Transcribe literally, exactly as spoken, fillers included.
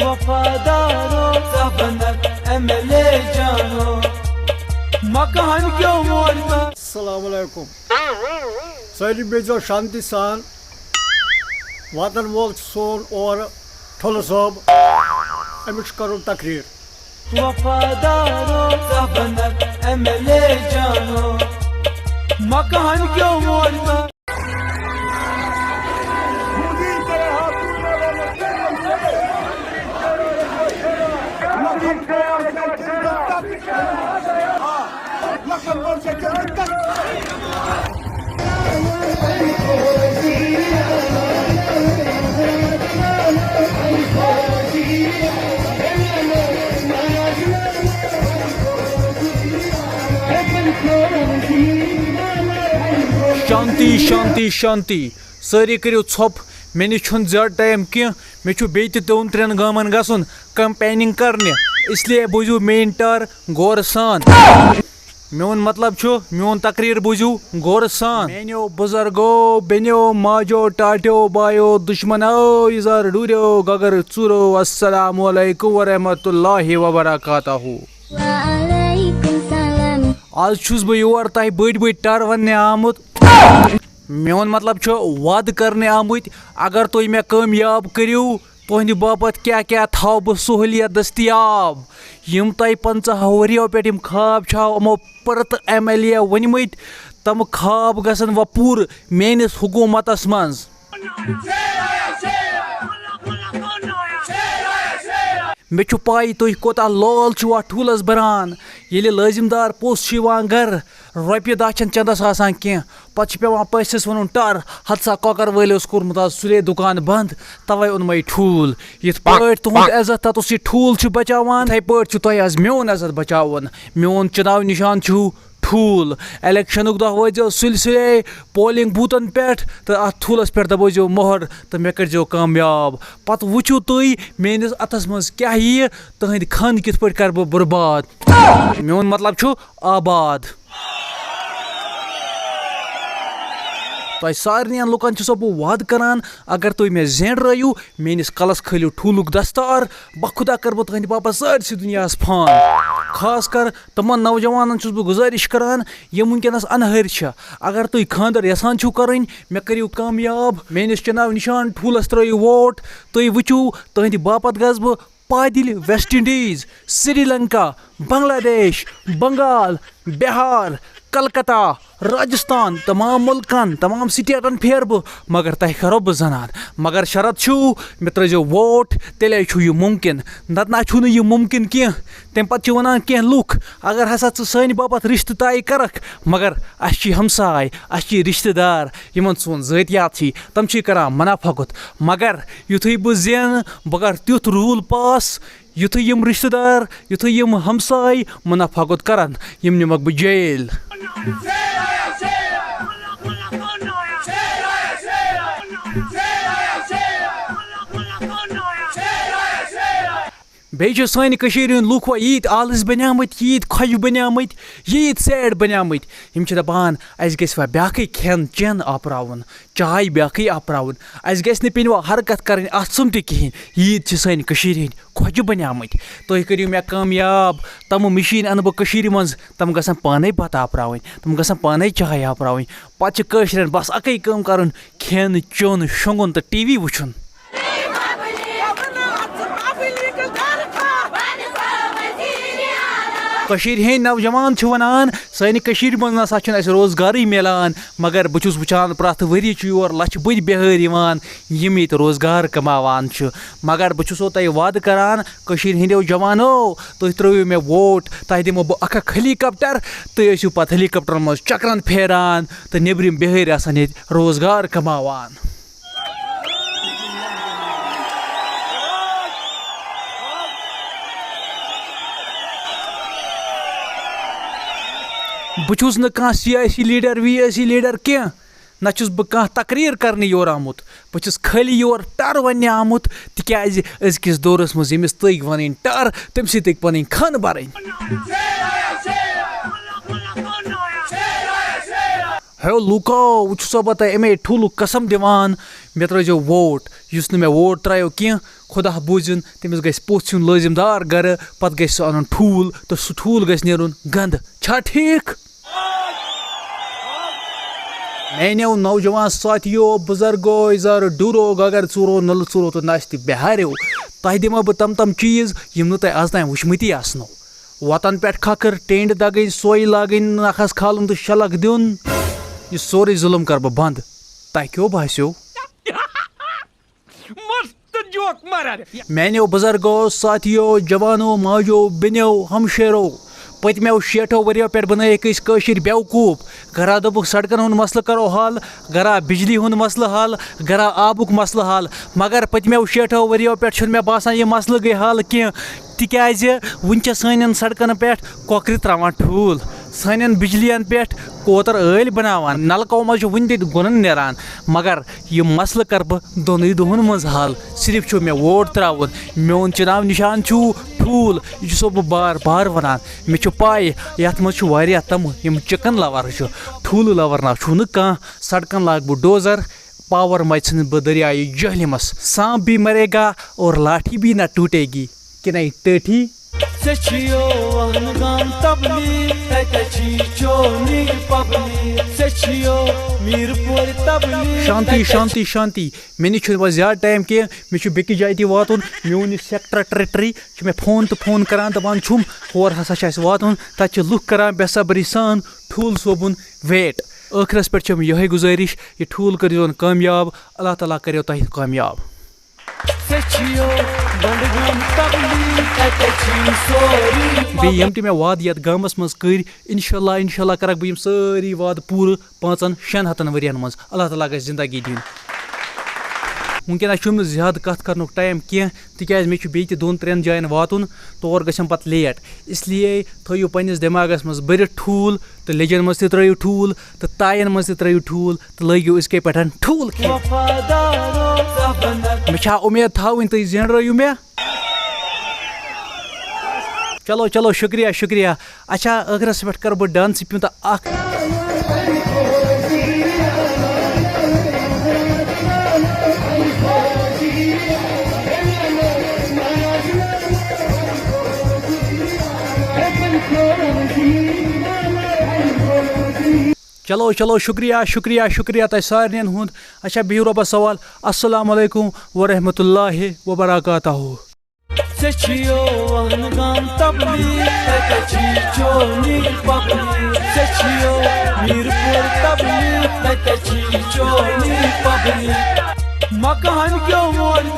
وفادارو، زبنت M L A جانو، مکہن کیو vote. السلام علیکم۔ سٲری بیٚہزیو شانتی سان۔ واتن وول چھُ سون اور ٹھُلہٕ صٲب، أمِس چھُ کَرُن تقریر۔ وفادارو، زبنت ایم ایل اے جانو، مکہن کیو ووٹ۔ شانتی، شانتی، شانتی۔ سٲری کٔرِو ژھۄپ، مےٚ نِش چھُنہٕ زیادٕ ٹایم کینٛہہ، مےٚ چھُ بیٚیہِ تہِ دۄن ترٛٮ۪ن گامَن گژھُن کمپیننگ کرنہِ، اس لیے بوٗزِو میٲنۍ ٹار غورٕ سان۔ میون مطلب چھُ، میون تقریر بوٗزِو غورٕ سان۔ میانیو بزرگو، بیٚنیو، ماجو، ٹاٹیو، بایو، دُشمنو، یزار ڈوٗریو، گگر ژوٗرو، السلام علیکم ورحمۃ اللہ وبرکاتہ۔ وعلیکم سلام۔ آز چھُس بہٕ یور تۄہہِ بٔڑۍ بٔڑۍ ٹر وننہِ آمُت۔ میون مطلب چھُ وعدٕ کرنہِ آمٕتۍ، اگر تُہۍ مےٚ کامیاب کٔرِو، تُہنٛدِ باپتھ کیٛاہ کیٛاہ تھاوٕ بہٕ سہوٗلیت دٔستیاب؟ یِم تۄہہِ پنٛژاہ ؤرِیو پٮ۪ٹھ یِم خواب چھِ یِمو پٔرٕ تہٕ ایم ایل اے ؤنۍمٕتۍ، تِم خواب گژھن وۄنۍ پوٗرٕ میٲنِس حکوٗمتس منٛز۔ مےٚ چھُ پَے تُہۍ کوٗتاہ لول چھِو اَتھ ٹھوٗلَس بَران۔ ییٚلہِ لٲزِم دار پوٚژھ چھُ یِوان گَرٕ، رۄپیہِ دَہ چھَنہٕ چَندَس آسان کینٛہہ، پَتہٕ چھُ پٮ۪وان پٔژھِس وَنُن، "ٹَر، ہَتہٕ سا کۄکَر وٲلۍ اوس کوٚرمُت آز سُلے دُکان بنٛد، تَوَے اوٚن مَے ٹھوٗل۔" یِتھ پٲٹھۍ تُہُنٛد عزت تَتَس یہِ ٹھوٗل چھُ بَچاوان، تِتھَے پٲٹھۍ چھُ تۄہہِ آز میون عزت بَچاوُن۔ میون چُناو نِشان چھُ ٹھوٗل۔ الیکشنُک دۄہ وٲتۍزیو سُلہِ سُلے پولنگ بوتھن پٮ۪ٹھ تہٕ اتھ ٹھوٗلس پٮ۪ٹھ دبٲوزیو مۄہر تہٕ مےٚ کٔرزیو کامیاب۔ پتہٕ وٕچھِو تُہۍ میٲنِس اتھس منٛز کیٛاہ یِیہِ، تُہنٛدِ خانٛدٕ کِتھ پٲٹھۍ کرٕ بہٕ برباد۔ میون مطلب چھُ آباد۔ تۄہہِ سارنٕے لُکن چھُسو بہٕ وعدٕ کران، اگر تُہۍ مےٚ زینٛڈرٲیِو، میٲنِس کلس کھٲلِو ٹھوٗلُک دستار، بخدا کرٕ بہٕ تُہنٛدِ باپتھ سٲرسٕے دُنیاہس فان۔ خاص کر تِمن نوجوانن چھُس بہٕ گُزٲرِش کران، یِم وٕنکیٚنَس اَنہَرۍ چھِ۔ اگر تُہۍ خانٛدر یَژھان چھِو کَرٕنۍ، مےٚ کٔرِو کامیاب۔ میٲنِس چُناو نِشان ٹھوٗلَس ترٲیِو ووٹ۔ تُہۍ وٕچھِو، تُہٕنٛدِ باپتھ گژھٕ بہٕ پادِلۍ ویسٹ انڈیز، سری لنکا، بنگلہ دیش، بنگال، بِہار، کلکتہ، راجستھان، تمام مُلکَن، تمام سٹیٹَن پھیرٕ بہٕ، مگر تۄہہِ کَرو بہٕ زَنان۔ مگر شرط چھُ، مےٚ ترٲیزیو ووٹ، تیٚلے چھُ یہِ مُمکِن، نَتہٕ نہ چھُنہٕ یہِ مُمکِن کینٛہہ۔ تَمہِ پَتہٕ چھِ وَنان کینٛہہ لُکھ، اگر ہسا ژٕ سانہِ باپتھ رِشتہٕ طے کَرَکھ، مگر اَسہِ چھِ ہمساے، اَسہِ چھِ رِشتہٕ دار، یِمَن سون ذٲتیات چھِ، تِم چھِ کَران منافقت۔ مگر یُتھُے بہٕ زینہٕ، بہٕ کَرٕ تیُتھ روٗل پاس، یُتھُے یِم رِشتہٕ دار، یُتھُے یِم ہمساے منافقت کَرَن، یِم نِمَکھ بہٕ جیل۔ بیٚیہِ چھِ سانہِ کٔشیٖرِ ہٕنٛدۍ لُکھ وۄنۍ ییٖتۍ آلٕژ بَنیمٕتۍ، ییٖتۍ خۄجہِ بَنیمٕتۍ، ییٖتۍ سیڈ بَنیمٕتۍ، یِم چھِ دَپان، اَسہِ گژھِ وۄنۍ بیٛاکھٕے کھٮ۪ن چٮ۪ن آپراوُن، چاے بیٛاکھٕے آپراوُن، اَسہِ گژھِ نہٕ پیٚنۍ وۄنۍ حرکت کَرٕنۍ اَتھ سُمتہِ کِہیٖنۍ۔ ییٖتۍ چھِ سٲنۍ کٔشیٖرِ ہٕنٛدۍ خۄجہِ بَنیمٕتۍ۔ تُہۍ کٔرِو مےٚ کامیاب، تِمہٕ مِشیٖن اَنہٕ بہٕ کٔشیٖرِ منٛز، تِم گژھن پانَے بَتہٕ آپراوٕنۍ، تِم گژھن پانَے چاے آپراوٕنۍ۔ پَتہٕ چھِ کٲشرٮ۪ن بَس اَکٕے کٲم کَرُن، کھٮ۪ن چیوٚن، شۄنٛگُن تہٕ ٹی وی وٕچھُن۔ کٔشیٖرِ ہٕنٛدۍ نوجوان چھِ وَنان، سانہِ کٔشیٖرِ منٛز نہ سا چھُنہٕ اَسہِ روزگارٕے میلان، مگر بہٕ چھُس وٕچھان پرٛٮ۪تھ ؤریہِ چھُ یور لَچھِ بٔدۍ بِہٲرۍ یِوان، یِم ییٚتہِ روزگار کماوان چھِ۔ مگر بہٕ چھُسو تۄہہِ وعدٕ کران، کٔشیٖرِ ہٕنٛدیو جوانو، تُہۍ ترٛٲیِو مےٚ ووٹ، تۄہہِ دِمو بہٕ اَکھ اَکھ ہیلی کاپٹر، تُہۍ ٲسِو پَتہٕ ہیلی کاپٹرَن منٛز چکرن پھیران تہٕ نیٚبرِم بِہٲرۍ آسَن ییٚتہِ روزگار کماوان۔ بہٕ چھُس نہٕ کانٛہہ سیٲسی لیڈر، ویٲسی لیڈر کینٛہہ، نہ چھُس بہٕ کانٛہہ تقریر کرنہِ یور آمُت۔ بہٕ چھُس خٲلی یور ٹر وننہِ آمُت، تِکیازِ أزکِس دورس منٛز ییٚمِس تٔگۍ ونٕنۍ ٹر، تٔمۍ سٕے تٔگۍ پنٕنۍ خان برٕنۍ۔ ہے لوٗکو، وۄنۍ چھُسو بہٕ تۄہہِ اَمے ٹھوٗلُک قسم دِوان، مےٚ ترٲیزیو ووٹ۔ یُس نہٕ مےٚ ووٹ ترٛایو کینٛہہ، خۄدا بوٗزِن، تٔمِس گژھِ پوٚژھ یُن لٲزِم دار گَرٕ، پَتہٕ گژھِ سُہ اَنُن ٹھوٗل تہٕ سُہ ٹھوٗل گژھِ نیرُن گنٛدٕ۔ چھا ٹھیٖک؟ میٛانیو نوجوان ساتھیو، بُزرگو، یَزارو، ڈوٗرو، گگر، ژوٗرو، نُلہٕ ژوٗرو تہٕ نَستہِ بِہاریو، تۄہہِ دِمو بہٕ تِم تِم چیٖز، یِم نہٕ تۄہہِ آز تام وٕچھمٕتۍ آسنو۔ وَتَن پٮ۪ٹھ کھَکھٕر، ٹینٛڈ دَگٕنۍ، سۄے لاگٕنۍ، نَکھَس کھالُن تہٕ شَلَکھ دیُن۔ یہِ سورُے ظُلُم کَرٕ بہٕ بنٛد۔ تۄہہِ کیٛاہ باسیو؟ مست جوک مارا رے۔ میٛانیو بُزرگو، ساتھیو، جوانو، ماجو، بیٚنیو، ہمشیرو، پٔتمیو شیٹھو ؤریو پٮ۪ٹھ بنٲیِکھ أسۍ کٲشِرۍ بیوقوٗف۔ گرا دوٚپُکھ سڑکن ہُنٛد مسلہٕ کرو حل، گرا بجلی ہُنٛد مسلہٕ حل، گرا آبُک مسلہٕ حل۔ مگر پٔتمیو شیٹھو ؤریو پٮ۪ٹھ چھُنہٕ مےٚ باسان یہِ مسلہٕ گٔے حل کینٛہہ، تِکیازِ وُنہِ چھِ سانٮ۪ن سڑکن پٮ۪ٹھ کۄکرِ تراوان ٹھوٗل، سانٮ۪ن بجلین پٮ۪ٹھ کوتر ٲلۍ بناوان، نلکو منٛز چھُ وُنہِ تہِ گُنن نیران۔ مگر یہِ مسلہٕ کرٕ بہٕ دۄنٕے دۄہن منٛز حل۔ صرف چھُ مےٚ ووٹ ترٛاوُن۔ میون چُناو نِشان چھُ ٹھوٗل۔ یہِ چھُسو بہٕ بار بار وَنان۔ مےٚ چھُ پَے، یَتھ منٛز چھُ واریاہ تِم، یِم چِکن لَور چھُ۔ ٹھوٗلہٕ لَور نہ چھُنہٕ کانٛہہ۔ سڑکن لاگہٕ بہٕ ڈوزر، پاور مَژھِ ژھٕنہٕ بہٕ دٔریایہِ جہلِمس۔ سانپ بھی مرے گا اور لاٹھی بھی نہ ٹوٹے گی۔ کہ نہیں ٹٲٹھی؟ ژےٚ چھِیو وہنگام تبلیغ، تتہِ چھی چونی پبلک۔ ژےٚ چھِیو میٖرپورِ تبلیغ، شانتی، تتہِ شانتی، شانتی۔ مےٚ نِش چھُنہٕ وۄنۍ زیادٕ ٹایم کینٛہہ، مےٚ چھُ بیٚکِس جایہِ تہِ واتُن۔ میون یہِ سیکٹریٹری چھُ مےٚ فون تہٕ فون کران، دپان چھُم، ہور ہسا چھُ اَسہِ واتُن۔ تتہِ چھِ لُکھ کران بے صبری سان ٹھوٗل صٲبُن ویٹ۔ ٲخرس پٮ۪ٹھ چھم یِہوٚے گُزٲرِش، یہِ ٹھوٗل کٔرۍزیون کامیاب، اللہ تعالیٰ کریو تۄہہِ کامیاب۔ ژےٚ چھِیو بنڈگام تبلیغ، تتہِ چھی سورُے بیٚیہِ یِم تہِ مےٚ وعدٕ یتھ گامس منٛز کٔرۍ، انشاءاللہ، انشاءاللہ کرکھ بہٕ یِم سٲری وعدٕ پوٗرٕ پانٛژن شٮ۪ن ہتن ؤرین منٛز۔ اللہ تعالیٰ گژھِ زندگی دِنۍ۔ وٕنکیٚنس چھُم نہٕ زیادٕ کتھ کرنُک ٹایم کینٛہہ، تِکیازِ مےٚ چھُ بیٚیہِ تہِ دۄن ترٛٮ۪ن جاین واتُن، تور گژھم پتہٕ لیٹ۔ اس لیے تھٲیِو پننِس دٮ۪ماغس منٛز بٔرِتھ ٹھوٗل تہٕ لیٚجن منٛز تہِ ترٲیِو ٹھوٗل تہٕ تاین منٛز تہِ ترٲیِو ٹھوٗل تہٕ لٲگِو أزکے پٮ۪ٹھ ٹھوٗل کھیٚنۍ۔ مےٚ چھا اُمید تھاوٕنۍ تُہۍ زینرٲیِو مےٚ؟ چلو، چلو، شُکریہ، شُکریہ۔ اچھا، ٲخرس پٮ۪ٹھ کرٕ بہٕ ڈانسہٕ پیوٗنٛتہ اکھ۔ چلو، چلو، شُکریہ، شُکریہ، شُکریہ تۄہہِ سارنٕے ہُنٛد۔ اچھا، بِہِو رۄبَس حوال۔ السلام علیکم ورحمۃ اللہ وبرکاتہ۔ ژےٚ چھِیو وہنگام تبلیغ، تتہِ چھی چونی پبلیغ۔ ژےٚ چھِیو میٖرپور تبلیغ، تتہِ چھی چونی پبلیغ۔ مکہن کیو ووٹ